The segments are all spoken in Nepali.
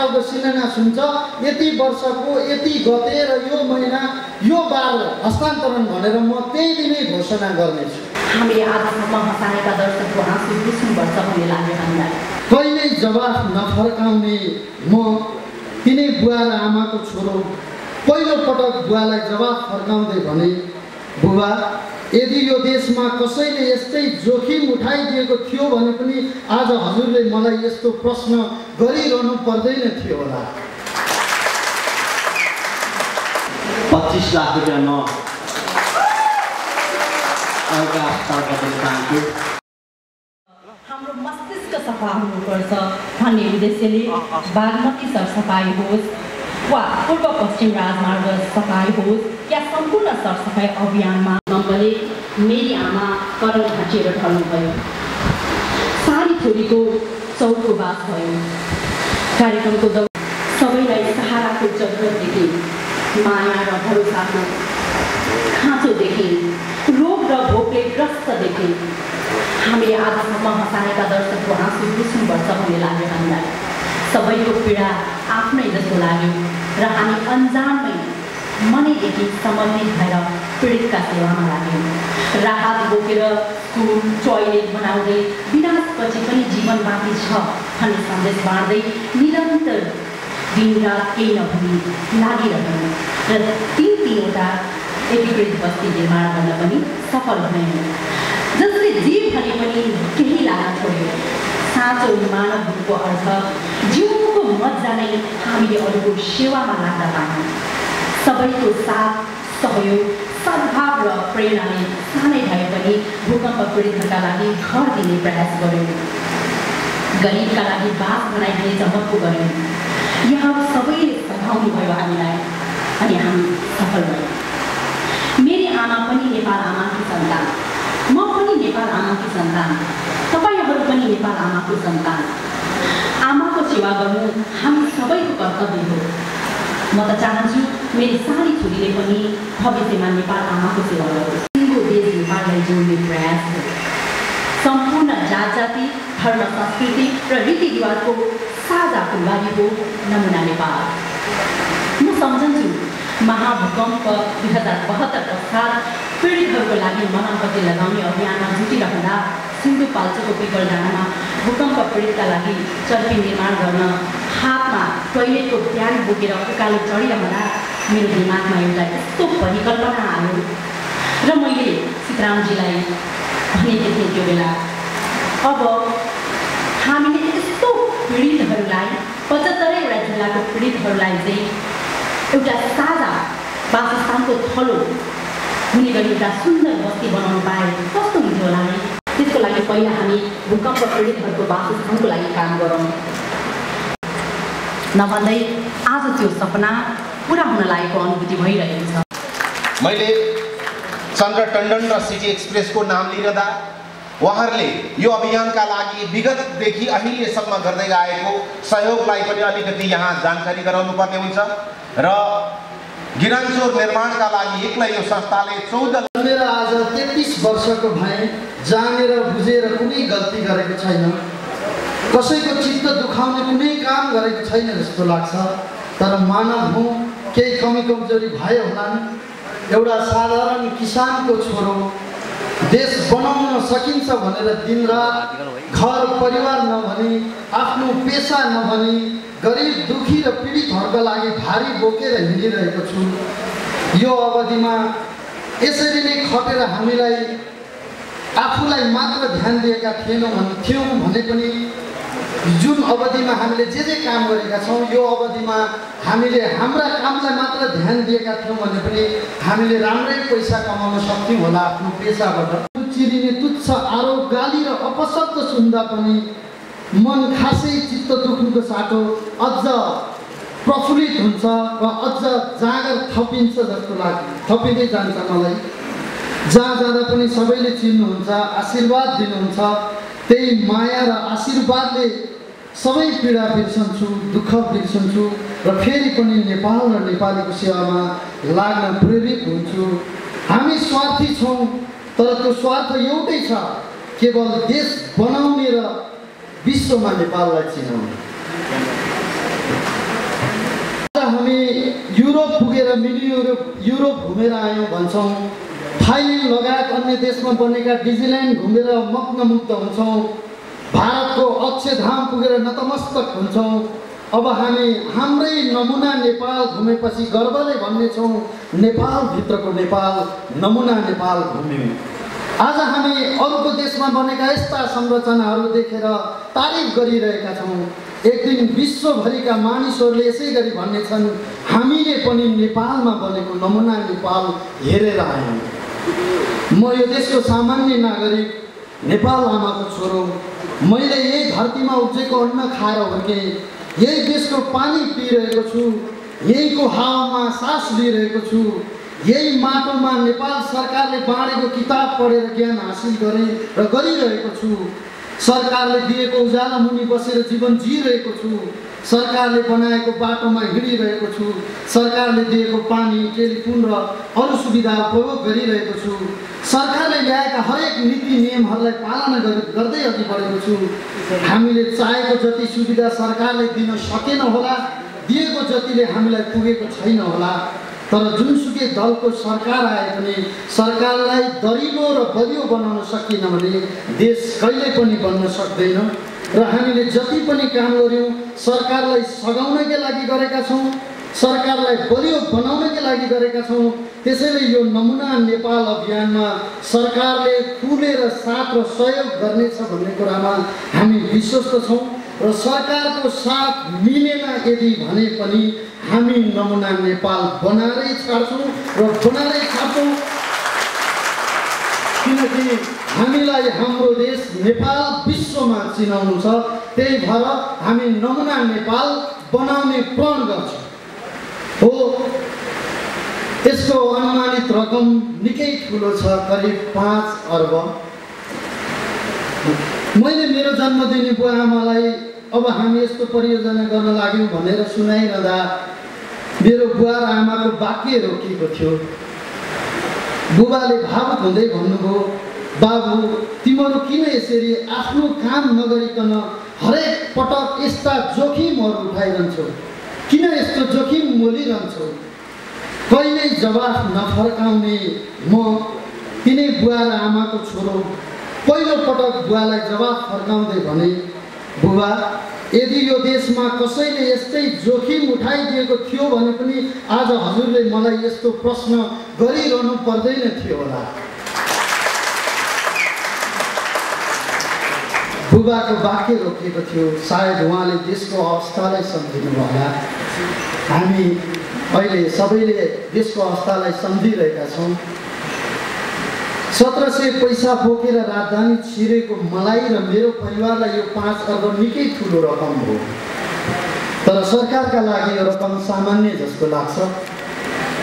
सालको शिलान्यास हुन्छ, यति वर्षको यति गते र यो महिना यो बार हस्तान्तरण भनेर म त्यही दिनै घोषणा गर्नेछु। हामीले आजसम्म हँसाएका दर्शकको आँसु रुस्नुपर्छ भन्ने लाग्यो हामीलाई। कहिल्यै जवाफ नफर्काउने म तिनै बुवा र आमाको छोरो पहिलो पटक बुवालाई जवाफ फर्काउँदै भने, बुबा यदि यो देशमा कसैले यस्तै जोखिम उठाइदिएको थियो भने पनि आज हजुरले मलाई यस्तो प्रश्न गरिरहनु पर्दैन थियो होला। 25 लाख रुपियाँ म हाम्रो मस्तिष्क सफा हुनुपर्छ भन्ने उद्देश्यले बागमती सरसफाइ होस् वा पूर्व पश्चिम राजमार्ग सफाइ होस् या सम्पूर्ण सरसफाइ अभियानमा नम्बरले मेरी आमा करल भाँचिएर ढल्नुभयो। सारी छोरीको चौको बास भयो। कार्यक्रमको सबैलाई सहाराको जरुरतदेखि माया र भरोसाको खाँचोदेखि रोग र भोकले ग्रस्तदेखि हामीले आजसम्म हँसाएका दर्शकको आँसु रुस्नुपर्छ भन्ने लाग्यो हामीलाई। सबैको पीडा आफ्नै जस्तो लाग्यो र हामी अन्जानमै मनैदेखि समर्पित भएर पीडितका सेवामा लाग्यौँ। राहत बोकेर स्कुल टोयलेट बनाउँदै विनाशपछि पनि जीवन बाँकी छ भन्ने सन्देश बाँड्दै निरन्तर दिनरात केही नभनी लागिरह्यौँ र तीनवटा एकीकृत बस्ती निर्माण गर्न पनि सफल भयौँ। जसले जीव भने पनि केही लाग्न छोड्यो। साँचो मानवको अर्थ जीवनको मजा नै हामीले अरूको सेवामा लाग्दा पायौँ। सबैको साथ सहयोग सद्भाव र प्रेरणाले सानै भए पनि भूकम्प पीडितहरूका लागि घर दिने प्रयास गर्यौँ। गरिबका लागि बास बनाइदिने चमत्को गर्यौँ। यहाँ सबैले सघाउनु भयो हामीलाई अनि हामी सफल भयौँ। मेरी आमा पनि नेपाल आमाकी सन्तान, म पनि नेपाल आमाकी सन्तान, तपाईँहरू पनि नेपाल आमाको सन्तान। आमाको सेवा गर्नु हामी सबैको कर्तव्य हो। म त चाहन्छु मेरी सारी छोरीले पनि भविष्यमा नेपाल आमाको सेवा गरोस्। सिङ्गो देश नेपाललाई जोड्ने प्रयास हो। सम्पूर्ण जात जाति धर्म संस्कृति र रीतिरिवाजको साझा फुलबारी हो नमुना नेपाल। म सम्झन्छु महाभूकम्प 2072 पश्चात पीडितहरूको लागि मनापत्ती लगाउने अभियानमा जुटिरहँदा सिन्धुपाल्चोको पिपलडाँडामा भूकम्प पीडितका लागि चर्पी निर्माण गर्न हातमा टोयलेटको प्यान बोकेर उकालो चढिरहँदा मेरो दिमागमा एउटा यस्तो परिकल्पना आयो र मैले सीतारामजीलाई भनेको थिएँ त्यो बेला, अब हामीले यस्तो पीडितहरूलाई 75वटा जिल्लाको पीडितहरूलाई चाहिँ एउटा साझा वासस्थानको थलो हुने गरी एउटा सुन्दर बस्ती बनाउनु पाए कस्तो हुन्थ्यो होला है। त्यसको लागि पहिला हामी भूकम्प पीडितहरूको वासस्थानको लागि काम गरौँ नभन्दै आज त्यो सपना पुरा हुन लागेको अनुभूति भइरहेको छ। मैले चन्द्र टन्डन र सिटी एक्सप्रेसको नाम लिइरहँदा उहाँहरूले यो अभियानका लागि विगतदेखि अहिलेसम्म गर्दै आएको सहयोगलाई पनि अलिकति यहाँ जानकारी गराउनु पर्ने हुन्छ र गिरानचोर निर्माणका लागि एक्लै यो संस्थाले 14 मेरा आज 33 वर्षको भए जानेर बुझेर कुनै गल्ती गरेको छैन, कसैको चित्त दुखाउने कुनै काम गरेको छैन जस्तो लाग्छ। तर मानव हुँ, केही कमी कमजोरी भयो होलान्। एउटा साधारण किसानको छोरो देश बनाउन सकिन्छ भनेर दिनरात घर परिवार नभनी आफ्नो पेसा नभनी गरिब दुखी र पीडितहरूका लागि भारी बोकेर हिँडिरहेको छु। यो अवधिमा यसरी नै खटेर हामीलाई आफूलाई मात्र ध्यान दिएका थियौँ भने पनि जुन अवधिमा हामीले जे काम गरेका छौँ यो अवधिमा हामीले हाम्रा कामलाई मात्र ध्यान दिएका थियौँ भने पनि हामीले राम्रै पैसा कमाउन सक्थ्यौँ होला आफ्नो पेसाबाट। चिरिने तुच्छ आरोप गाली र अपशब्द सुन्दा पनि मन खासै चित्त दुख्नुको साटो अझ प्रफुल्लित हुन्छ वा अझ जागर थपिन्छ जस्तो थपिँदै जान्छ मलाई। जहाँ जाँदा पनि सबैले चिन्नुहुन्छ, आशीर्वाद दिनुहुन्छ। त्यही माया र आशीर्वादले सबै पीडा बिर्सन्छु, दुःख बिर्सन्छु र फेरि पनि नेपाल र नेपालीको सेवामा लाग्न प्रेरित हुन्छु। हामी स्वार्थी छौँ, तर त्यो स्वार्थ एउटै छ, केवल देश बनाउने र विश्वमा नेपाललाई चिनाउने। युरोप घुमेर आयौँ भन्छौँ, थाइल्यान्ड लगायत अन्य देशमा बनेका डिज्नील्यान्ड घुमेर मग्नमुग्ध हुन्छौँ, भारतको अक्षरधाम पुगेर नतमस्तक हुन्छौँ। अब हामी हाम्रै नमुना नेपाल घुमेपछि गर्वले भन्नेछौँ, नेपालभित्रको नेपाल, नमुना नेपाल घुम्यौँ। आज हामी अरूको देशमा बनेका यस्ता संरचनाहरू देखेर तारिफ गरिरहेका छौँ। एक दिन विश्वभरिका मानिसहरूले यसै गरी भन्नेछन्, हामीले पनि नेपालमा बनेको नमुना नेपाल हेरेर आयौँ। म यो देशको सामान्य नागरिक, नेपाल आमाको छोरो। मैले यही धरतीमा उब्जेको अन्न खाएर हुर्केँ, यही देशको पानी पिइरहेको छु, यहीको हावामा सास लिइरहेको छु, यही माटोमा नेपाल सरकारले बाँडेको किताब पढेर ज्ञान हासिल गरेँ र गरिरहेको छु। सरकारले दिएको उज्यालो मुनि बसेर जीवन जिइरहेको छु। सरकारले बनाएको बाटोमा हिँडिरहेको छु। सरकारले दिएको पानी, टेलिफोन र अरू सुविधा उपभोग गरिरहेको छु। सरकारले ल्याएका हरेक नीति नियमहरूलाई पालना गर्दै अघि बढेको छु। हामीले चाहेको जति सुविधा सरकारले दिन सकेन होला, दिएको जतिले हामीलाई पुगेको छैन होला। तर जुनसुकै दलको सरकार आए पनि सरकारलाई दरिलो र बलियो बनाउन सकिएन भने देश कहिल्यै पनि बन्न सक्दैन। र हामीले जति पनि काम गर्यौँ सरकारलाई सघाउनकै लागि गरेका छौँ, सरकारलाई बलियो बनाउनकै लागि गरेका छौँ। त्यसैले यो नमुना नेपाल अभियानमा सरकारले खुलेर साथ र सहयोग गर्नेछ भन्ने कुरामा हामी विश्वस्त छौँ। र सरकारको साथ मिलेन यदि भने पनि हामी नमुना नेपाल बनाएरै छाड्छौँ र बनाएरै छाड्छौँ। किनकि हामीलाई हाम्रो देश नेपाल विश्वमा चिनाउनु छ। त्यही भएर हामी नमुना नेपाल बनाउने प्रण गर्छौँ। हो, यसको अनुमानित रकम निकै ठुलो छ, करिब 5 अर्ब। मैले मेरो जन्म दिने बुवा आमालाई अब हामी यस्तो परियोजना गर्न लाग्यौँ भनेर सुनाइरहँदा मेरो बुवा र आमाको वाक्य रोकिएको थियो। बुबाले भावुक हुँदै भन्नुभयो, बाबु तिमीहरू किन यसरी आफ्नो काम नगरिकन हरेक पटक यस्ता जोखिमहरू उठाइरहन्छौ? किन यस्तो जोखिम मोलिरहन्छौ? कहिल्यै जवाफ नफर्काउने म, तिनै बुवा र आमाको छोरो, पहिलो पटक बुवालाई जवाफ फर्काउँदै भने, बुबा यदि यो देशमा कसैले यस्तै जोखिम उठाइदिएको थियो भने पनि आज हजुरले मलाई यस्तो प्रश्न गरिरहनु पर्दैन थियो होला। बुबाको वाक्य रोकिएको थियो। सायद उहाँले देशको अवस्थालाई सम्झिनु होला। हामी अहिले सबैले देशको अवस्थालाई सम्झिरहेका छौँ। 1700 पैसा बोकेर राजधानी छिरेको मलाई र मेरो परिवारलाई यो 5 अर्ब निकै ठुलो रकम हो। तर सरकारका लागि यो रकम सामान्य जस्तो लाग्छ।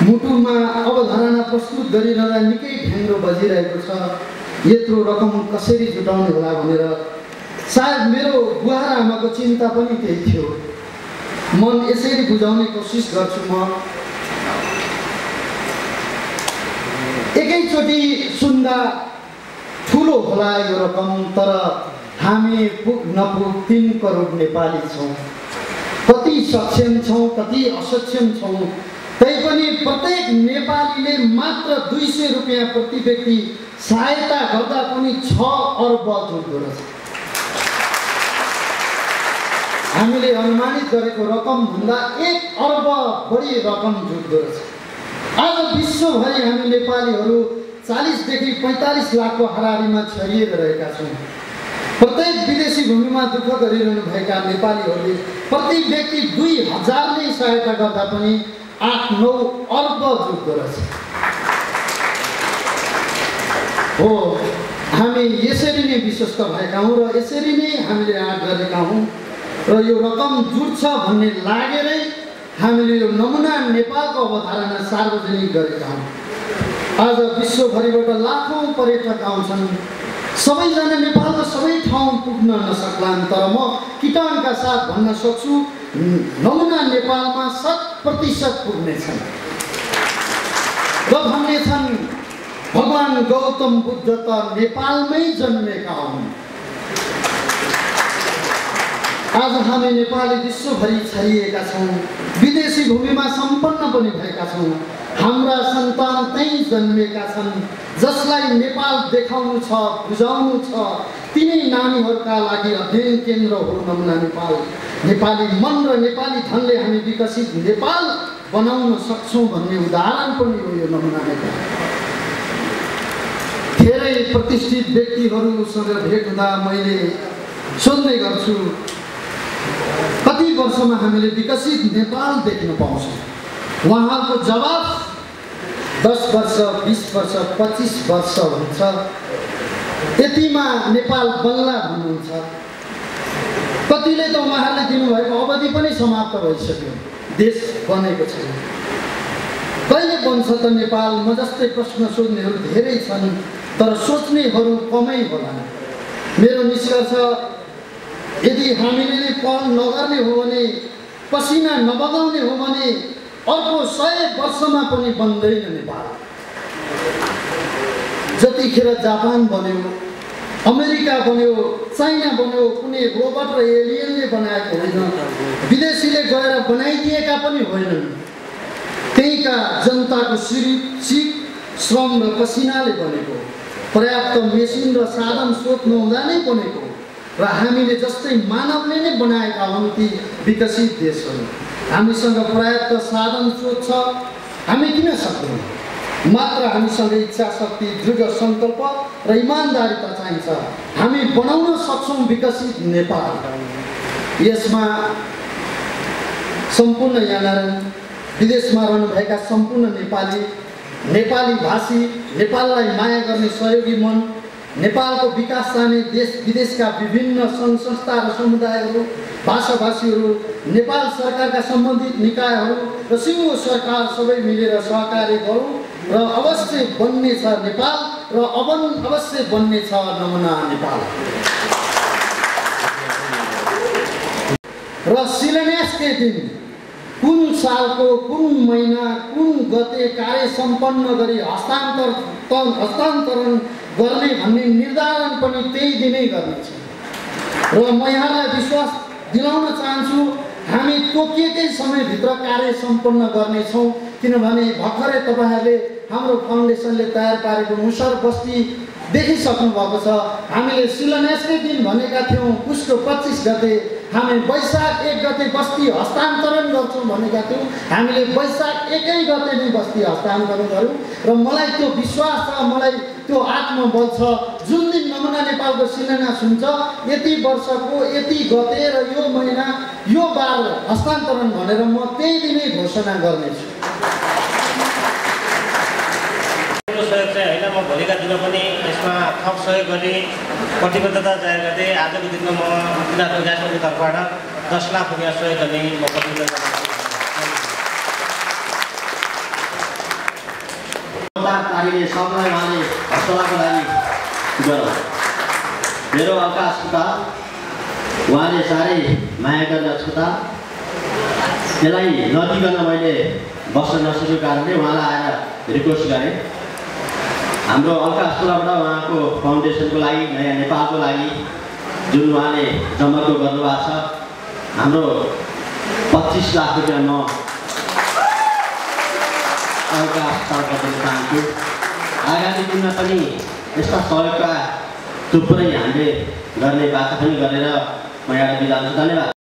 मुटुमा अवधारणा प्रस्तुत गरिरहँदा निकै ढ्याङ्ग्रो बजिरहेको छ। यत्रो रकम कसरी जुटाउने होला भनेर सायद मेरो बुवा र आमाको चिन्ता पनि त्यही थियो। मन यसरी बुझाउने कोसिस गर्छु म। एकैचोटि सुन्दा ठुलो होला यो रकम, तर हामी पुग नपुग 3 करोड नेपाली छौँ। कति सक्षम छौँ, कति असक्षम छौँ, तैपनि प्रत्येक नेपालीले मात्र 200 रुपियाँ प्रति व्यक्ति सहायता गर्दा पनि 6 अर्ब जुट्दो रहेछ। हामीले अनुमानित गरेको रकमभन्दा 1 अर्ब बढी रकम जुट्दो रहेछ। आज विश्वभरि हामी नेपालीहरू 40 देखि 45 लाखको हाराहारीमा छरिएर रहेका छौँ। प्रत्येक विदेशी भूमिमा दुःख गरिरहनु भएका नेपालीहरूले प्रति व्यक्ति 2000 नै सहायता गर्दा पनि 8-9 अर्ब जुट्दो रहेछ। हो, हामी यसरी नै विश्वस्त भएका हौँ र यसरी नै हामीले आँट गरेका हौँ। र यो रकम जुट्छ भन्ने लागेरै हामीले यो नमुना नेपालको अवधारणा सार्वजनिक गरेका हौँ। आज विश्वभरिबाट लाखौँ पर्यटक आउँछन्। सबैजना नेपालको सबै ठाउँ पुग्न नसक्लान्, तर म किटानका साथ भन्न सक्छु नमुना नेपालमा 100% पुग्नेछन्। र भन्नेछन् भगवान गौतम बुद्ध त नेपालमै जन्मेका हुन्। आज हामी नेपाली विश्वभरि छरिएका छौँ। विदेशी भूमिमा सम्पन्न पनि भएका छौँ। हाम्रा सन्तान त्यही जन्मेका छन्, जसलाई नेपाल देखाउनु छ, बुझाउनु छ। तिनै नानीहरूका लागि अध्ययन केन्द्र हो नमुना नेपाल। नेपाली मन र नेपाली धनले हामी विकसित नेपाल बनाउन सक्छौँ भन्ने उदाहरण पनि हो यो नमुना नेपाल। धेरै प्रतिष्ठित व्यक्तिहरूसँग भेट हुँदा मैले सोध्ने गर्छु, कति वर्षमा हामीले विकसित नेपाल देख्न पाउँछौँ? उहाँको जवाब 10 वर्ष, 20 वर्ष, 25 वर्ष हुन्छ। यतिमा नेपाल बल्ला भन्नुहुन्छ। कतिले त उहाँहरूले दिनुभएको अवधि पनि समाप्त भइसक्यो, देश बनेको छैन। कहिले बन्छ त नेपाल? म जस्तै प्रश्न सोध्नेहरू धेरै छन्, तर सोच्नेहरू कमै होला। मेरो निष्कर्ष, यदि हामीले नै पहल नगर्ने हो भने, पसिना नबगाउने हो भने अर्को 100 वर्षमा पनि बन्दैन नेपाल। जतिखेर जापान बन्यो, अमेरिका बन्यो, चाइना बन्यो, कुनै रोबोट र एलियनले बनाएको होइन, विदेशीले गएर बनाइदिएका पनि होइनन्। त्यहीँका जनताको सिप, श्रम र पसिनाले बनेको, पर्याप्त मेसिन र साधन स्रोत नहुँदा नै बनेको र हामीले जस्तै मानवले नै बनाएका हुन् ती विकसित देशहरू। हामीसँग पर्याप्त साधन स्रोत छ, हामी किन सक्दैनौँ? मात्र हामीसँग इच्छा शक्ति, दृढ सङ्कल्प र इमान्दारिता चाहिन्छ। हामी बनाउन सक्छौँ विकसित नेपाल। यसमा सम्पूर्ण यहाँनिर विदेशमा रहनुभएका सम्पूर्ण नेपाली भाषी, नेपाललाई माया गर्ने सहयोगी मन, नेपालको विकास चाहने देश विदेशका विभिन्न सङ्घ संस्था र समुदायहरू, भाषाभाषीहरू, नेपाल सरकारका सम्बन्धित निकायहरू र सिङ्गो सरकार सबै मिलेर सहकार्य गरौँ र अवश्य बन्ने छ नेपाल र अवश्य बन्ने छ नमुना नेपाल। र शिलान्यासकै दिन कुन सालको कुन महिना कुन गते कार्य सम्पन्न गरी हस्तान्तरण गर्ने भन्ने निर्धारण पनि त्यही दिनै गर्नेछ। र म यहाँलाई विश्वास दिलाउन चाहन्छु, हामी तोकिएकै समयभित्र कार्य सम्पन्न गर्नेछौँ। किनभने भर्खरै तपाईँहरूले हाम्रो फाउन्डेसनले तयार पारेको मुसर बस्ती देखिसक्नु भएको छ। हामीले शिलान्यासकै दिन भनेका थियौँ, पुसको 25 गते हामी वैशाख 1 गते बस्ती हस्तान्तरण गर्छौँ भनेका थियौँ। हामीले वैशाख 1 गते नै बस्ती हस्तान्तरण गऱ्यौँ र मलाई त्यो विश्वास छ, मलाई त्यो आत्मबल छ। जुन दिन नमुना नेपालको शिलान्यास हुन्छ, यति वर्षको यति गते र यो महिना यो बार हस्तान्तरण भनेर म त्यही दिनै घोषणा गर्नेछु। सहयोग चाहिँ होइन, म भोलिका दिनमा पनि यसमा थप सहयोग गर्ने प्रतिबद्धता जाहेर गर्दै आजको दिनमा म तिनीहरूको ग्यासको तर्फबाट 10 लाख रुपियाँ सहयोग गर्ने म प्रतिबद्धता कार्य सबलाई उहाँले हस्तलाको लागि गरौँ। मेरो अर्का अस्पताल उहाँले साह्रै माया गर्ने अस्पताल, त्यसलाई नदिकन मैले बस्न नसकेको कारणले उहाँलाई आएर रिक्वेस्ट गरेँ। हाम्रो अर्का अस्पतालबाट उहाँको फाउन्डेसनको लागि, नयाँ नेपालको लागि जुन उहाँले जमर्को गर्नुभएको छ, हाम्रो 25 लाख रुपियाँ म अर्का अस्पतालबाट दिन चाहन्छु। आगामी दिनमा पनि यस्ता सहयोगका थुप्रै हामीले गर्ने बाचा पनि गरेर म यहाँ बिदा हुन्छु। धन्यवाद।